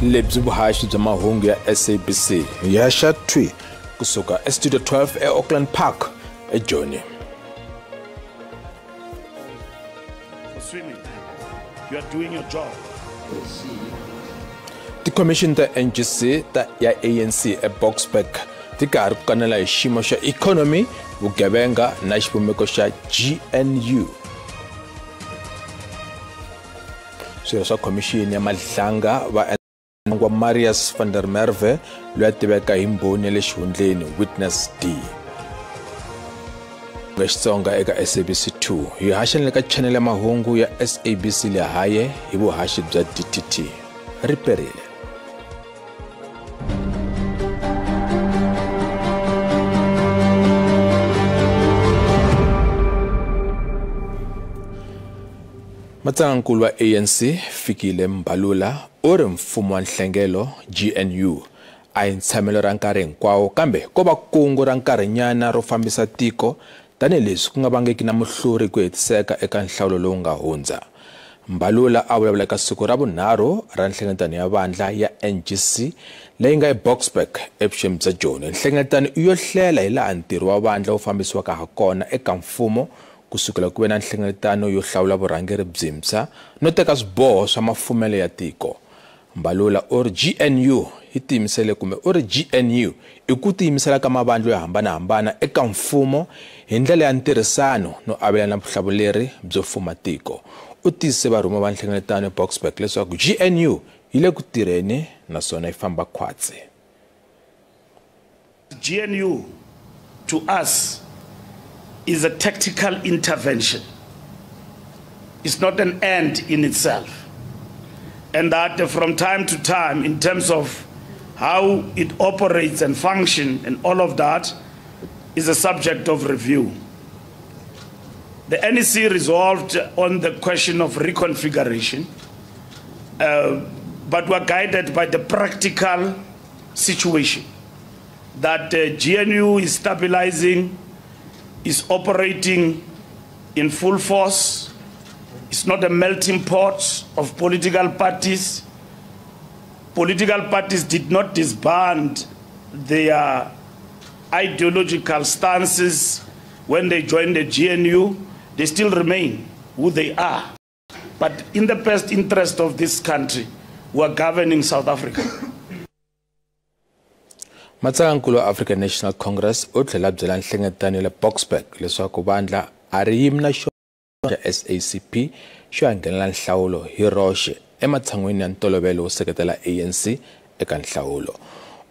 Lebyi vuhaxi bya mahungu ya SABC hi haxa thwi kusuka eStudio 12 eAuckland Park eJoni. Swimming. You are doing your job. Tikhomixini ta NGC ta ya ANC eBoksburg ti karhi ku kanela hi xiyimo xa ikhonomi, vugevenga na xivumbeko xa GNU. Swirho swa khomixini ya Madlanga va wa Marius van der Merwe loyi a tiveka hi mbhoni ya le xihundleni Witness D. Xitsonga eka SABC 2 hi haxa na le ka channel ya mahungu ya SABC Lehae hi vuhaxi bya DTT. Ri perile. Matsalanankulu wa ANC Fikile Mbalula u ri mfumo wa nhlengelo GNU a hi ntshamelo ra nkarhi hinkwawo kambe ko va kungu ra nkarhinyana ro fambisa tiko tanihileswi ku nga vangeki na muhluri ku hetiseka eka nhlawulo lowu nga hundza. Mbalula a vulavula eka siku ra vunharhu ra nhlengeletano ya vandla ya NGC leyi nga eBoksburg evuxeni bya Joni. Nhlengeletano i yo hlela hi laha ntirho wa vandla wu fambisiwaka ha kona eka mfumo kusukela ku ve na nhlengeletano yo hlawula vurhangeri byintshwa no teka swiboho swa mafumelo ya tiko. Mbalula u ri GNU yi tiyimisele kumbe u ri GNU i ku tiyimisela ka mavandla yo hambanahambana eka mfumo hi ndlela ya ntirhisano no avelana vuhlavuleri byo fuma tiko. U tiyise varhumiwa va nhlengeletano eBoksburg leswaku GNU yi le ku tirheni naswona yi famba khwatsi. GNU to us is a tactical intervention. It's not an end in itself. And that from time to time, in terms of how it operates and functions and all of that, is a subject of review. The NEC resolved on the question of reconfiguration, but were guided by the practical situation that GNU is stabilizing, is operating in full force. It's not a melting pot of political parties. Political parties did not disband their ideological stances when they joined the GNU. They still remain who they are. But in the best interest of this country, we are governing South Africa. Matsalanankulu wa African National Congress u tlhela byela nhlengeletano ya le Boksburg leswaku vandla a ri yimi na xona xa SACP xo ya nghenela nhlawulo hi roxe ematshan'wini ya ntolovelo wo seketela ANC eka nhlawulo.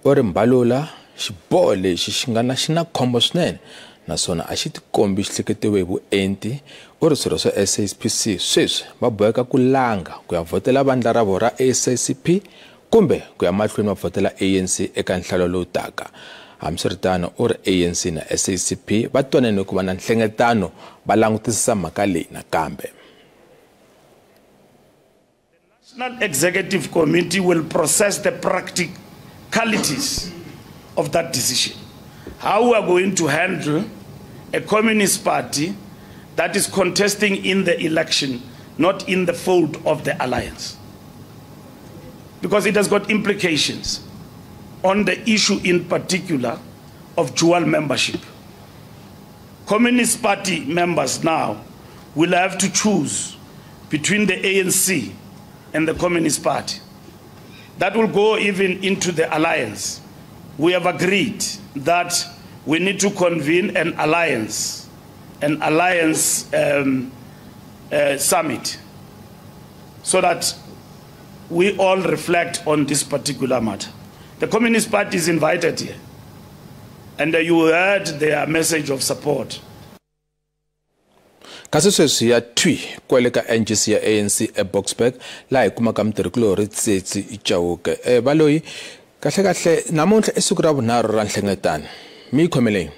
U ri Mbalula xiboho lexi xi nga na xi na khombo swinene naswona a xi tikombi xi hleketiwe hi vuenti. U ri swirho swa SAPC sweswi va boheka ku langa ku ya vhotela vandla ra vona ra SACP kumbe ku ya mahlweni va vhotela ANC eka nhlawulo lowu taka. Hambiswiritano u ri ANC na SACP va twanene ku va na nhlengeletano va langutisisa mhaka leyi nakambe. The National Executive Committee will process the practicalities of that decision. How we are going to handle a communist party that is contesting in the election, not in the fold of the alliance. Because it has got implications on the issue in particular of dual membership. Communist Party members now will have to choose between the ANC and the Communist Party. That will go even into the alliance. We have agreed that we need to convene an alliance summit, so that we all reflect on this particular matter. The Communist Party is invited here, and you heard their message of support. Kasi sweswi ya thwi kwale ka NGC ya ANC eBoksburg laha hi kumaka mutirhikulorhi Tsetsi Chauke. Valoyi kahle kahle namuntlha i siku ra vunharhu ra nhlengeletano. Mi yi khomeleni.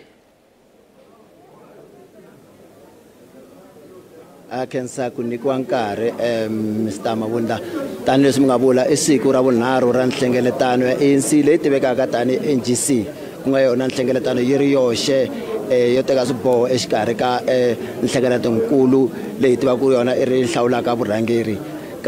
A khensa ku nyikiwa nkarhi Mr Mabunda tanihileswi mi nga vula i siku ra vunharhu ra nhlengeletano ya ANC leyi tivekaka tanihi NGC ku nga yona nhlengeletano yi ri yoxe yo teka swiboho exikarhi ka nhlengeletano nkulu leyi tivaka yona i ri hlawulaka vurhangeri.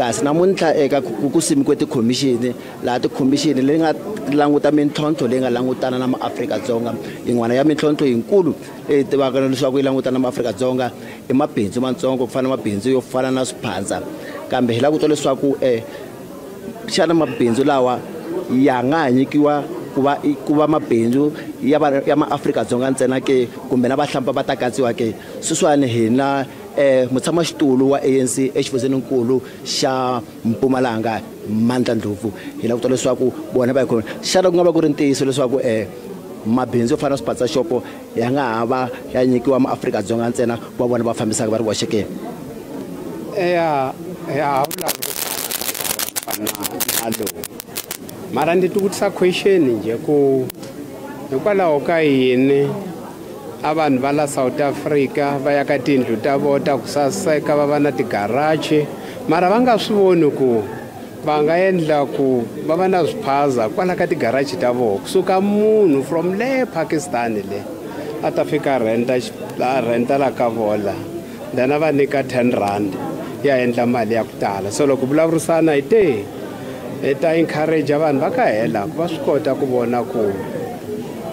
Kasi namuntlha eka ku simikiwe tikhomixini, laha tikhomixini leyi nga languta mintlhontlho leyi nga langutana na maAfrika-Dzonga. Yin'wana ya mintlhontlho yinkulu leyi tivaka leswaku yi langutana na maAfrika-Dzonga i mabindzu matsongo, ku fana na mabindzu yo fana na swiphandza. Kambe hi lava ku twa leswaku xana mabindzu lawa ya nga nyikiwa ku va mabindzu ya maAfrika-Dzonga ntsena ke, kumbe na vahlampfa va ta katsiwa ke? Sweswiwani hi na mutshamaxitulu wa ANC exifundzheninkulu xa Mpumalanga, Mandla Ndlovu. Hi lava ku twa leswaku vona va hi khome. Xana ku nga va ku ri ntiyiso leswaku mabindzu yo fana na swipatsa xopo ya nga ha va ya nyikiwa maAfrika-Dzonga ntsena ku va vona va fambisaka va ri voxe ke? Eya, ya na lowu. Mara ndzi tivutisa question nje ku hikwalaho ka yini a vanhu va la South Africa va ya ka tindlu ta vona ta ku saseka, va va na tigaraji, mara va nga swi voni ku va nga endla ku va va na swiphaza kwala ka tigaraji ta vona. Kusuka munhu from le Pakistan le a ta fika renta la ka vona, then a va nyika 10 rand ya endla mali ya ku tala. So loko vulavurisana hi te hi ta encourage vanhu va ka hela ku va swi kota ku vona ku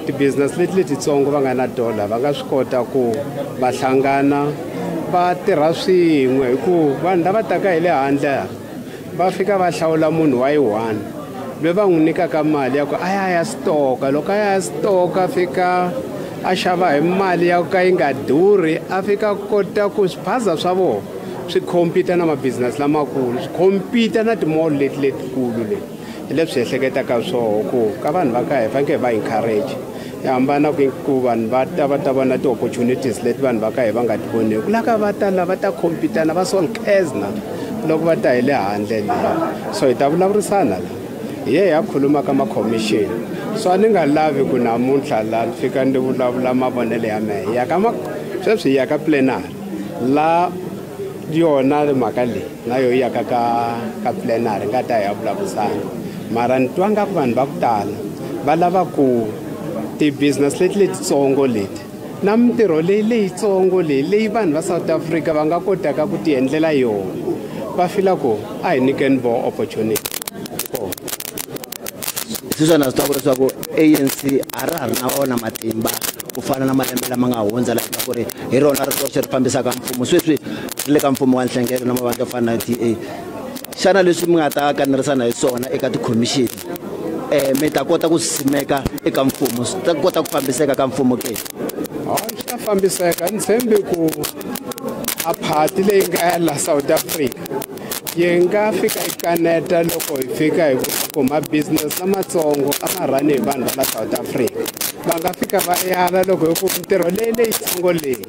ti-business leti letitsongo va nga na dollar va nga swi kota ku va hlangana va tirha swin'we, hi ku vanhu lava taka hi le handle va fika va hlawula munhu wa yi one loyi va n'wi nyikaka mali ya ku a ya ya stoka. Loko a ya stoka fika a xava hi mali ya ka yi nga durhi, a fika kota ku swiphaza swa vona swi compete na ma-business lamakulu, swi compete na ti-mall leti letikulu leti. Hi leswi hi ehleketaka swoho ku ka vanhu va ka hi fanekele hi va encourage. Hi hambana ku vanhu va ta vona ti-opportunities leti vanhu va ka hi va nga ti voneki. La ka va ta la va ta compete na va Solkezna loko va ta hi le handle le. So hi ta vulavurisana la. Hi ye hi ya khuluma ka ma-commission. So a ni nga lavi ku namuntlha la ni fika ni vulavula mavonelo ya mehe. Ya ka sweswi hi ya ka plenary la yona mhaka leyi na yo yi yaka ka plenary nga ta ya vulavurisana. Mara ni twa nga ku vanhu va ku tala va lava ku ti-business leti letitsongo leti na mintirho leyi leyitsongo leyi leyi vanhu va South Africa va nga kotaka ku ti endlela yona, va fila ku a hi nyikeni vo opportunity. Sweswiwani swi tiva leswaku ANC a ra ha ri na wona matimba ku fana na malembe lama nga hundza, laha ku ri hi rona ri toxe ri fambisaka mfumo. Sweswi ri le ka mfumo wa nhlengelo na mavandla yo fana na DA. Xana leswi mi nga ta kanerisana hi swona eka tikhomixini mi ta kota ku simeka eka mfumo, swi ta kota ku fambiseka ka mfumo ke? Swi ta fambiseka. Ni tshembi ku a phati leyi nga ya la South Africa yi nga fika yi kaneta loko hi fika hi ku ma-business lamatsongo a ma rhani hi vanhu va la South Africa. Va nga fika va yala loko hi ku mintirho leyi leyitsongo leyi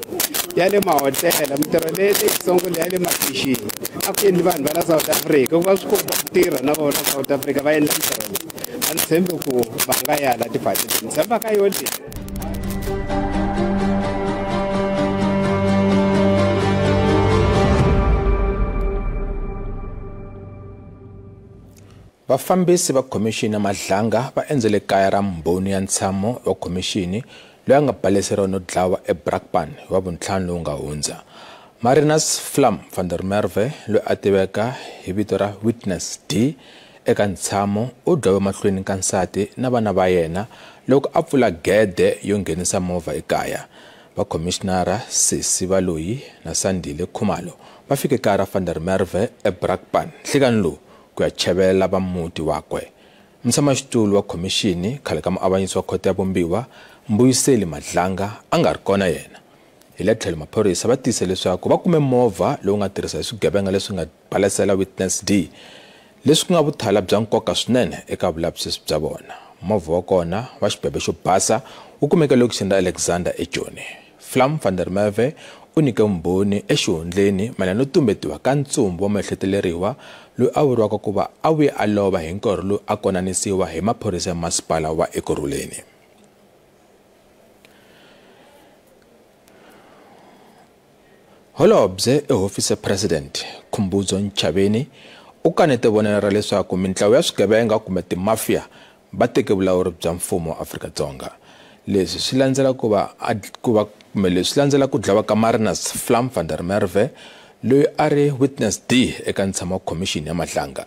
ya le mahotela, mintirho leyi leyitsongo leyi ya le makhixini a ku endli vanhu va la South Africa, ku va swi kota ku tirha na vona South Africa va endla mintirho leyi. A ni tshembi ku va nga yala tiphati leti, ni tshemba ka yo leyi. Vafambisi va khomixini ya Madlanga va endzele kaya ra mbhoni ya ntshamo wa khomixini loyi a nga baleseriwa no dlawa eBrakpan hi Wavuntlhanu lowu nga hundza. Marinus Vlam van der Merwe, loyi a tiveka hi vito ra Witness D eka ntshamo, u dlawe mahlweni ka nsati na vana va yena loko a pfula gede yo nghenisa movha ekaya. Vakhomixinara Sesi Baloyi na Sandile Khumalo va fike kaya ra van der Merwe eBrakpan nhlikani lowu ku ya chavelela va muti wakwe. Mutshamaxitulu wa khomixini, khale ka muavanyisi wa khoto ya Vumbiwa, Mbuyiseli Madlanga, a nga ri kona yena. Hi le tlhelo maphorisa va tiyise leswaku va kume movha lowu nga tirhisa hi swigevenga leswi nga balesela Witness D, leswi ku nga vuthala bya nkoka swinene eka vulavisisi bya vona. Movha wa kona wa xibebe xo basa wu kumeke lokixini ra Alexander eJoni. Vlam van der Merwe u nyike vumbhoni exihundleni mayelana no tumbetiwa ka ntsumbu wa muehleketeleriwa loyi a vuriwaka ku va a vuye a lova hi nkarhi lowu a konanisiwa hi maphorisa ya masipala wa Ekurhuleni. Holobye ehofisi ya President Khumbudzo Ntshavheni u kanete vonelo ra leswaku mintlawa ya swigevenga kumbe timafia va teke vulawuri bya mfumo wa Afrika-Dzonga. Leswi swi landzela ku va kumbe leswi landzela ku dlawa ka Marinus Vlam van der Merwe, loyi a ri witness D eka ntshamo wa khomixini ya Madlanga.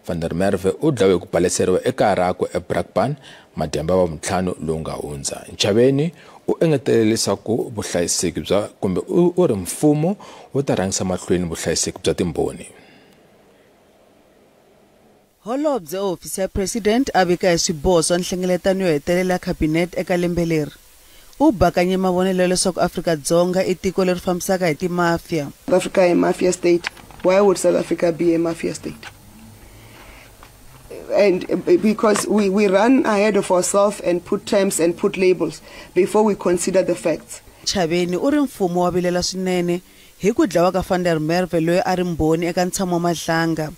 Van der Merwe u dlawe ku baleseriwa ekaya rakwe eBrakpan madyambu ya Wavuntlhanu lowu nga hundza. Ntshavheni u engetele leswaku vuhlayiseki bya kumbe u ri mfumo wu ta rhangisa mahlweni vuhlayiseki bya timbhoni. Holobye hofisi ya President a vika hi swiboho swa nhlengeletano yo hetelela Cabinet eka lembe leri. U bakanye mavonelo leswaku Afrika-Dzonga i tiko leri fambisaka hi timafia. South Africa a mafia state. Why would South Africa be a mafia state? And because we run ahead of ourselves and put terms and put labels before we consider the facts. Ntshavheni u ri mfumo wa vilela swinene hi ku dlawa ka Van der Merwe loyi a ri mbhoni eka ntshamo wa Madlanga.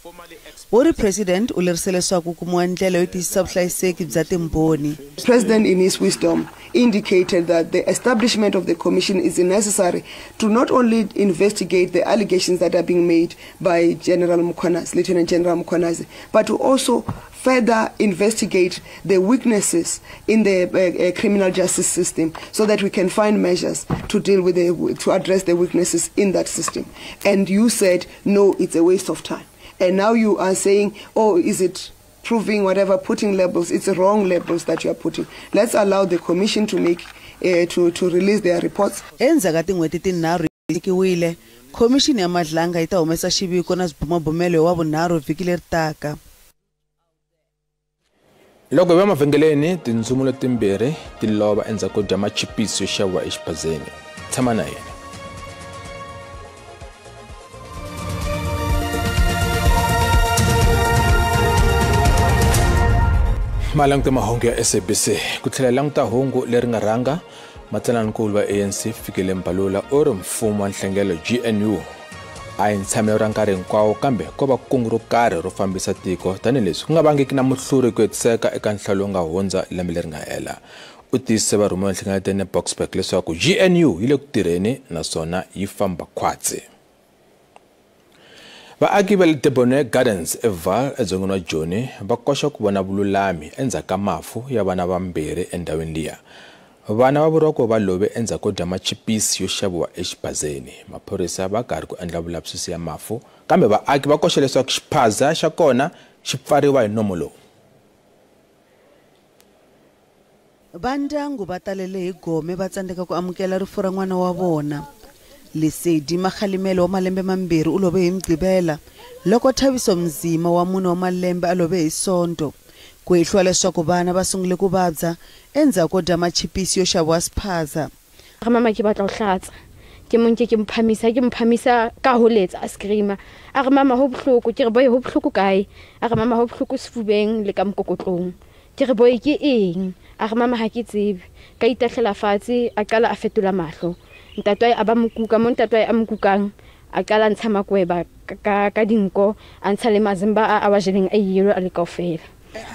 U ri President u lerise leswaku kumiwa ndlela yo tiyisisa vuhlayiseki bya timbhoni. President in his wisdom indicated that the establishment of the commission is necessary to not only investigate the allegations that are being made by General Mkhwanazi, Lieutenant General Mkhwanazi, but to also further investigate the weaknesses in the criminal justice system so that we can find measures to deal with to address the weaknesses in that system. And you said, no, it's a waste of time. And now you are saying, oh, is it proving whatever, putting labels, it's wrong labels that you are putting. Let's allow the commission to make, to release their reports. Endzhaku ka tin'hweti tinharhu yi nyikiwile, khomixini ya Madlanga yi ta humesa xiviko na swibumabumelo wa vunharhu vhiki leri taka. Loko hi va mavhengeleni, tindzumulo timbirhi ti lova endzhaku ko dya machipisi yo xaviwa exiphazeni. Tshama na yena. Malanguta mahungu ya SABC ku tlhela languta hungu leri nga rhanga. Matsalanankulu wa ANC Fikile Mbalula u ri mfumo wa nhlengelo GNU a hi ntshamelo ra nkarhi hinkwawo kambe ko va kungu ro karhi ro fambisa tiko tanihileswi ku nga vangiki na muhluri ku hetiseka eka nhlawulo lowu nga hundza lembe leri nga hela. U tiyisise varhumiwa nhlengeletano Boksburg leswaku GNU yi le ku tirheni naswona yi famba khwatsi. Vaaki va le Debonair Gardens eVaal edzongeni wa Joni va koxa ku vona vululami endzhaku ka mafu ya vana vambirhi endhawini liya. Vana va vuriwa ku va love endzhaku ko dya machipisi yo xaviwa exiphazeni. Maphorisa va karhi ku endla vulavisisi ya mafu kambe vaaki va koxa leswaku xiphaza xa kona xi pfariwa hi nomo lowu. Vandyangu va talele hi gome va tsandzeka ku amukela rifu ra n'wana wa vona. Lesedi Makgalemele wa malembe mambirhi u love hi Mugqivela loko Thabiso Mzima wa 4 wa malembe a love hi Sonto. Ku hehliwa leswaku vana va sungule ku vabya endzhaku ko dya machipisi yo xaviwa xiphaza. Mama ke batla ho hlatsa, ke mo nke ke mphamisa ka holetsa a screamer. A re mama ho bohloko, ke re boy ho bohloko kae? A re mama ho bohloko sefubeng le ka mokokotlong. Ke re boy ke eng? A re mama ha ke tsebe. Ka itahlela fatshe a qala a fetola mahlo. Ntatwae a ba mokuka mo ntatwae a mokukang a qala ntsha makweba ka dinko a ntsha le mazimba a wa jeleng a yelo a le kaofela.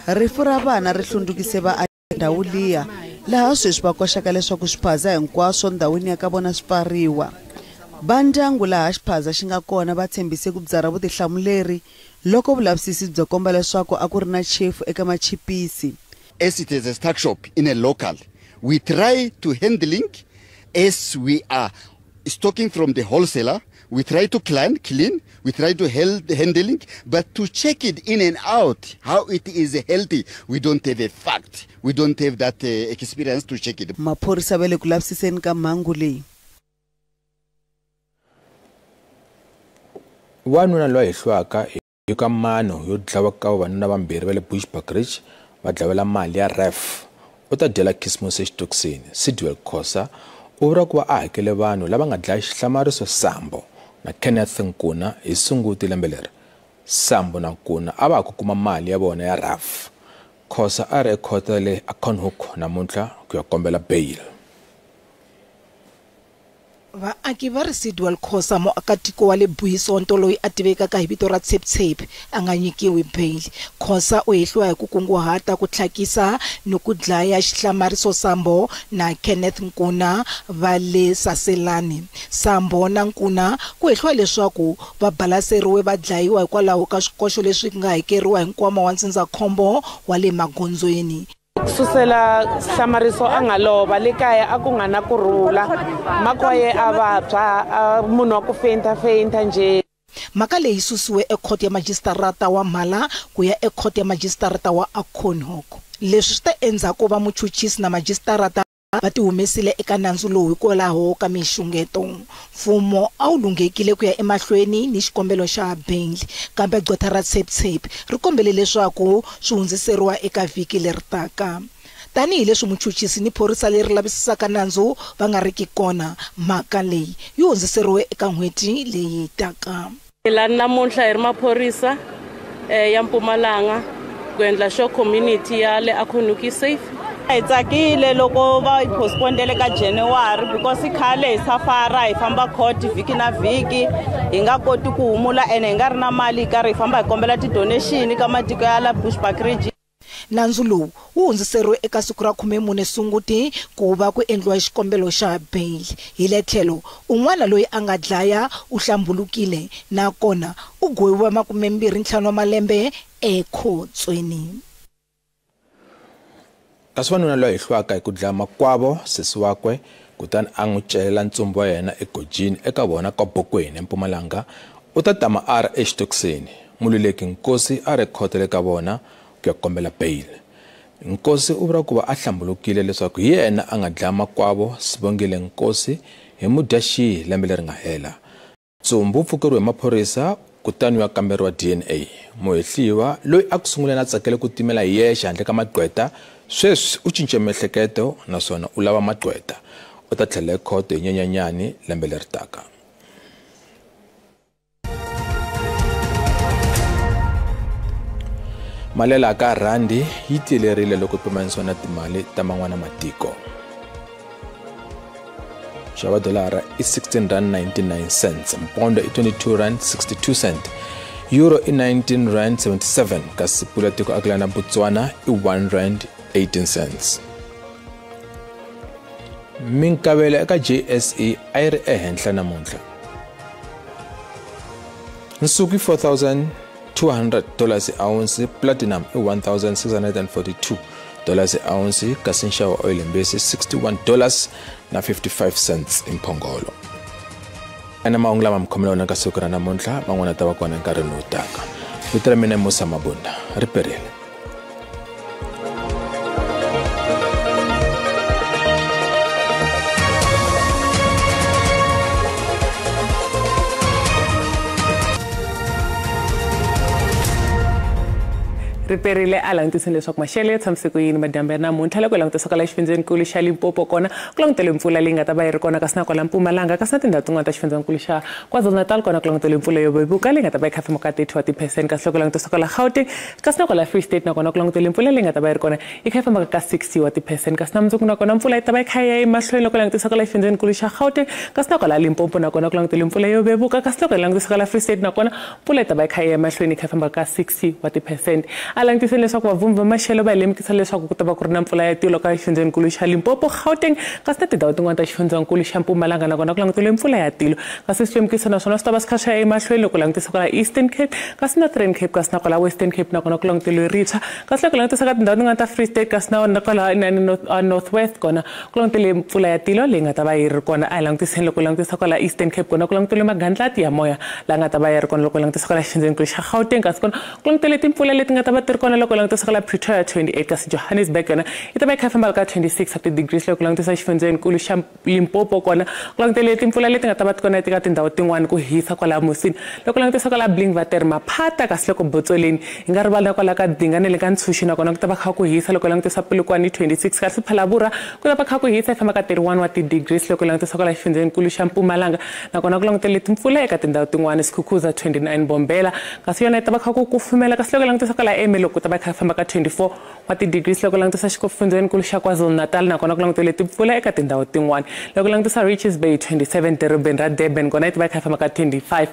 Rifu ra vana ri hlundzukise vaaki ndhawu liya laha sweswi va koxaka leswaku swiphaza hinkwaswo ndhawini ya ka vona swi pfariwa. Vandyangu laha xiphaza xi nga kona va tshembise ku byarha vutihlamuleri loko vulavisisi byo komba leswaku a ku ri na chefu eka machipisi. As it is a stock shop in a local, we try to handling as we are stocking from the wholesaler. We try to clean, we try to help the handling, but to check it in and out, how it is healthy, we don't have a fact. We don't have that experience to check it. Maphorisa va le ku lavisiseni ka mhangu leyi. Wanuna loyi hehliwaka hi ka mano yo dlawa ka vavanuna vambirhi va le Bushbuckridge va dlawela mali ya ref u ta dyela Khisimusi exitokisini. Sidwell Khosa u vuriwa ku va a hakele vanhu lava nga dlaya Xihlamariso Sambo na Kenneth Nkuna hi Sunguti lembe leri. Sambo na Nkuna a va ha ku kuma mali ya vona ya RAF. Khosa a ri ekhoto ya le Acornhoek namuntlha ku ya kombela bail. Vaaki va ri Sidwell Khosa muakatiko wa le Buyisonto loyi a tivekaka hi vito ra Tseptsep a nga nyikiwi bail. Khosa u hehliwa hi ku kunguhata ku tlhakisa ni ku dlaya Xihlamariso Sambo na Kenneth Nkuna va le Saselani. Sambo na Nkuna ku hehliwa leswaku va balaseriwe va dlayiwa hikwalaho ka swikoxo leswi nga hakeriwa hi nkwama wa ndzindzakhombo wa le magondzweni. Kususela Hlamariso a nga lova le kaya a ku nga na kurhula makwaye a vabya munhu wa ku fenta nje. Mhaka leyi susiwe ekhoto ya majistarata wa Mhala ku ya ekhoto ya majistarata wa Acornhoek. Leswi swi ta endzhaku va muchuchisi na majistarata va ti humesile eka nandzu lowu hikwalaho ka mixungeto. Mfumo a wu lunghekile ku ya emahlweni ni xikombelo xa bail, kambe gqwetha ra Tshepe ri kombele leswaku swi hundziseriwa eka vhiki leri taka. Tanihileswi muchuchisi ni phorisa leri lavisisaka nandzu va nga riki kona, mhaka leyi yi hundziseriwe eka n'hweti leyi taka. La namuntlha hi ri maphorisa ya Mpumalanga ku endla sure community ya le Acornhoek safe. Hi tsakile loko va yi postpone-le ka January because khale hi safara hi famba court vhiki na vhiki hi nga koti ku humula ene hi nga ri na mali hi karhi hi famba hi kombela ti-donation ka matiko ya la Bushbuckridge. Nandzu lowu wu hundziseriwe eka siku ra 14 Sunguti ku va ku endliwa xikombelo xa bail. Hi le tlhelo un'wana loyi a nga dlaya u hlambulukile nakona u gweviwa 25 wa malembe ekhotsweni. Kasi wanuna loyi hlwaka hi ku dlaya makwavo sesi wakwe kutani a n'wi celela ntsumbu wa yena egojini eka vona ka Bokweni eMpumalanga u ta tama a ri exitokisini. Mululeki Nkosi a ri khotele ka vona ku ya kombela bail. Nkosi u vula ku va a hlambulukile leswaku hi yena a nga dlaya makwavo Sibongile Nkosi hi Mudyaxihi lembe leri nga hela. Ntsumbu wu pfukeriwe hi maphorisa kutani wa kamberiwa DNA. Muhehliwa loyi a ku sunguleni a tsakele ku timela hi yexe handle ka magqweta sweswi u cince miehleketo naswona u lava magqweta. U ta tlhela ekhoto hi Nyenyanyani lembe leri taka. Malela ka randi yi tiyelerile loko pimanisiwa na timali ta man'wana matiko. Xava dolara i R16.99, mpondo i R22.62, euro i R19.77, kasi pula tiko akelana Botswana i R1.18. Minkavelo eka JSE a yi ri ehenhla namuntlha. Nsuku i $4,200 ounce, platinum i $1,642 ounce, kasi nxavo wa oil mbesi $61.55 imphongolo. Ana mahungu lama mi khomela wona ka siku ra namuntlha, man'wana ta va kona nkarhini lowu taka. Vito ra mina i Musa Mabunda, ri perile. Riperile a langutiseni leswaku maxelo ya tshamise ku yini madyambu ya namuntlha loko hi langutisa kwala xifundzenikulu xa Limpopo kona ku langutele mpfula leyi nga ta va yi ri kona kasi na kwala Mpumalanga kasi na tindhawu tin'wana ta xifundzenikulu xa KwaZulu-Natal kona ku langutele mpfula yo vevuka leyi nga ta va yi kha famba ka 30% kasi loko langutisa kwala Gauteng kasi na kwala Free State nakona ku langutele mpfula leyi nga ta va yi ri kona yi kha yi fambaka ka 60% kasi na mundzuku nakona mpfula yi ta va yi kha yi ya emahlweni loko langutisa kwala xifundzenikulu xa Gauteng kasi na kwala Limpopo nakona ku langutele mpfula yo vevuka kasi loko langutisa kwala Free State nakona mpfula yi ta va yi kha yi ya emahlweni yi kha yi fambaka ka 60%. A langutiseni leswaku vavhumbi va maxelo va lemukisa leswaku ku ta va ku ri na mpfula ya tilo ka xifundzenikulu xa Limpopo, Gauteng kasi na tindhawu tin'wana ta xifundzenikulu xa Mpumalanga nakona ku langutele mpfula ya tilo kasi swilemukiso naswona swi ta va swi kha swi ya emahlweni loko langutisa kwala Eastern Cape kasi na Northern Cape kasi na kwala Western Cape nakona ku langutele ritshwa kasi loko langutisa ka tindhawu tin'wana ta Free State kasi na kwala North West kona ku langutele mpfula ya tilo leyi nga ta va yi ri kona. A hi langutiseni loko langutisa kwala Eastern Cape kona ku langutele magandlati ya moya la nga ta va yi ri kona loko langutisa kwala xifundzenikulu xa Gauteng kasi kona ku langutele timpfula leti nga ta va ti ri kona loko langutisa kwala Pretoria 28 kasi Johannesburg yona yi ta va yi kha yi famba ka 26 degrees loko langutisa xifundzenikulu xa Limpopo kona ku langutele timpfula leti nga ta va ti kona eka tindhawu tin'wana ku hisa kwala Musina loko langutisa kwala Blinkwater Maphata kasi loko Botsoleni hi nga rivala kwala ka Dinga na le ka Ntshuxi nakona ku ta va kha ku hisa loko langutisa Polokwane 26 kasi Phalaborwa ku ta va kha ku hisa yi famba ka 31 degrees loko langutisa kwala xifundzenikulu xa Mpumalanga nakona ku langutele timpfula eka tindhawu tin'wana Skukuza 29 Bombela kasi yona yi ta va kha ku kufumela kasi loko langutisa kwala Ermelo ku ta va kha famba ka 24 degrees loko langutisa xifundzenikulu xa KwaZulu-Natal nakona ku langutele timpfula eka tindhawu tin'wana loko langutisa Richards Bay 27 Durban ra Durban kona yi ta va kha famba ka 25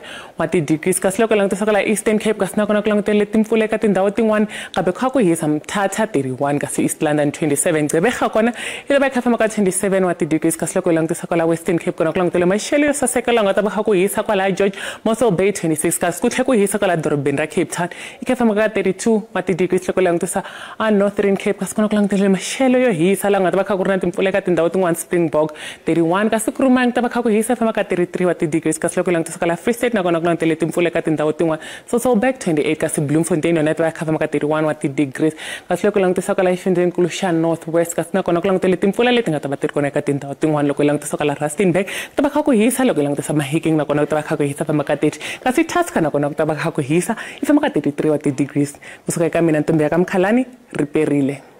degrees kasi loko langutisa kwala Eastern Cape kasi nakona ku langutele timpfula eka tindhawu tin'wana kambe kha ku hisa Mthatha 31 kasi East London 27 Gqeberha kona yi ta va kha famba ka 27 degrees kasi loko langutisa kwala Western Cape kona ku langutele maxelo yo saseka la nga ta va kha ku hisa kwala George Mossel Bay 26 kasi ku tlhela ku hisa kwala dorobeni ra Cape Town yi kha famba ka 32 wa ti-degrees loko langutisa a Northern Cape, kasi kona ku langutele maxelo yo hisa laha nga ta va kha ku ri na timpfula eka tindhawu tin'wana Springbok 31, kasi Kuruman ku ta va kha ku hisa famba ka 33 wa ti-degrees, kasi loko langutisa ka la Free State nakona ku langutele timpfula eka tindhawu tin'wana Sasolburg 28, kasi Bloemfontein yona yi ta va kha famba ka 31 wa ti-degrees, kasi loko langutisa ka la xifundzenikulu xa North West, kasi nakona ku langutele timpfula leti nga ta va ti ri kona eka tindhawu tin'wana. Loko langutisa ka la Rustenburg ku ta va kha ku hisa, loko langutisa Mahikeng nakona ku ta va kha ku hisa famba ka 30, kasi Tusker nakona ku ta va kha ku hisa yi famba ka 33 wa ti-degrees. Kusuka eka mina Ntombi ya ka Mkhalani, ri perile.